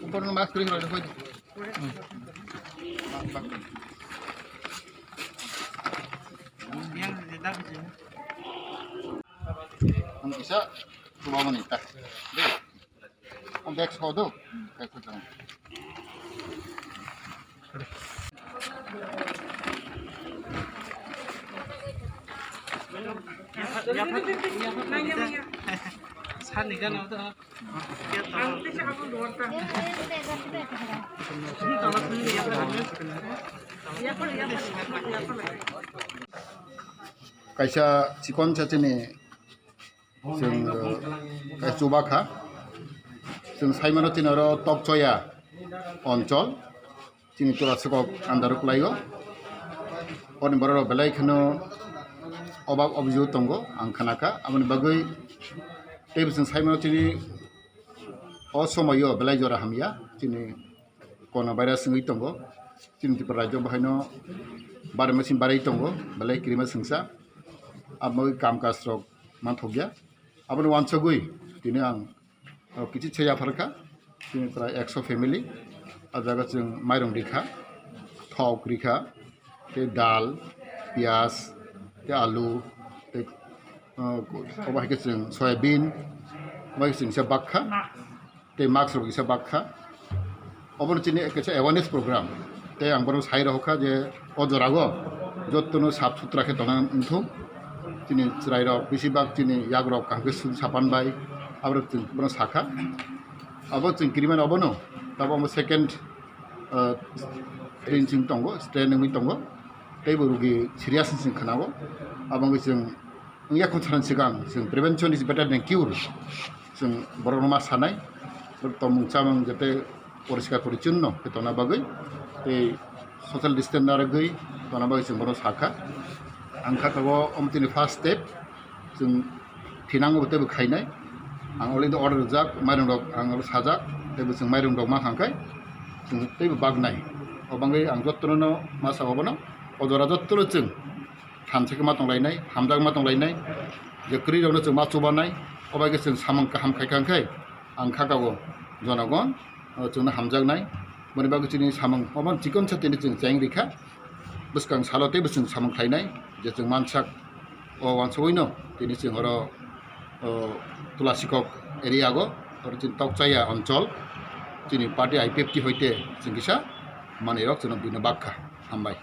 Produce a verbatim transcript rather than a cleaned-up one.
Upor no mask tuli roi roi. Ang isa, coba menita. Deh. Ang bag sa do. Bag sa do. Sani gana to. Kaisa chikon cha chini. Chwng, eh, chuba kha. Chwng sai mano chini oro Tokchoya onchol, chini Tura Swkok under o kwlaio. Oni borok rok belai kheno obab objio tongo, ang khna kha. Aboni bagwi teibo chwng sai mano chini o somoio belai jora hamya chini corona virus wngwi tongo. Chini Tripura rajyo bahaino barimasi barai tongo, belai kirima singsa. Abo kam kaj rok manthokya. Aboni wansugwi tini ang, o, kichi se yapharkha. Chini prai ekso family. A jaga chwng mairung rikha, thok rikha, tei dal, piyaj, tei alu, tei, o, obo hai khe chwng soyabin, obo hai khe chwng se bakha. Tei mask rok kisa bakha. Obono chini kaisa awareness program. Tei ang bono sai rohorkha je o jorago jotono sap sutra khe tongna wngthung. Chini chwrairok bisi bak chini yagrok kaham khe sung sapan bai aborok chwng bono sakha. Abo chwng kirimani obono tabo omo second, ah, strain chwng tongo, strain wngwi tongo. Teibo rugi serious wngwi chwng khwnao. Abo wngwi chwng wngya khun sana swkang chwng prevention is better than cure. Chwng borokno ma sanai, borok tongmung chamung jete poriskar porichunno khe tongna bagwi, tei social distance narwgwi tongna bagwi chwng bono sakha. Ang kha tabok omo chini first step, chwng thinango teibo khainai. Ang already order rijak, mairung rok ang sajak, teibo chwng mairung rok ma kha khe chwng teibo baknai. O bagwi ang jottono ma sa obono, o jora jottono chwng thansa khe ma tonglainai, hamjak ma tonglainai, je kwrwi rokno chwng ma chubanai, obo hai khe chwng samung kaham khai kha khe ang kha ka o jonogon, o chwngno hamjaknai, boni bagwi chini samung obo chikon sa tini chwng cheng rikha, bwskang salo teibo chwng samung khlainai, je chwng mansak o wansugwino tini chwng oro, o, Tulasikok area go, oro chini Tokchaya onchol, chini party I P F T hoite chwng kisa manwi rok chwngno buino bakha, hambai.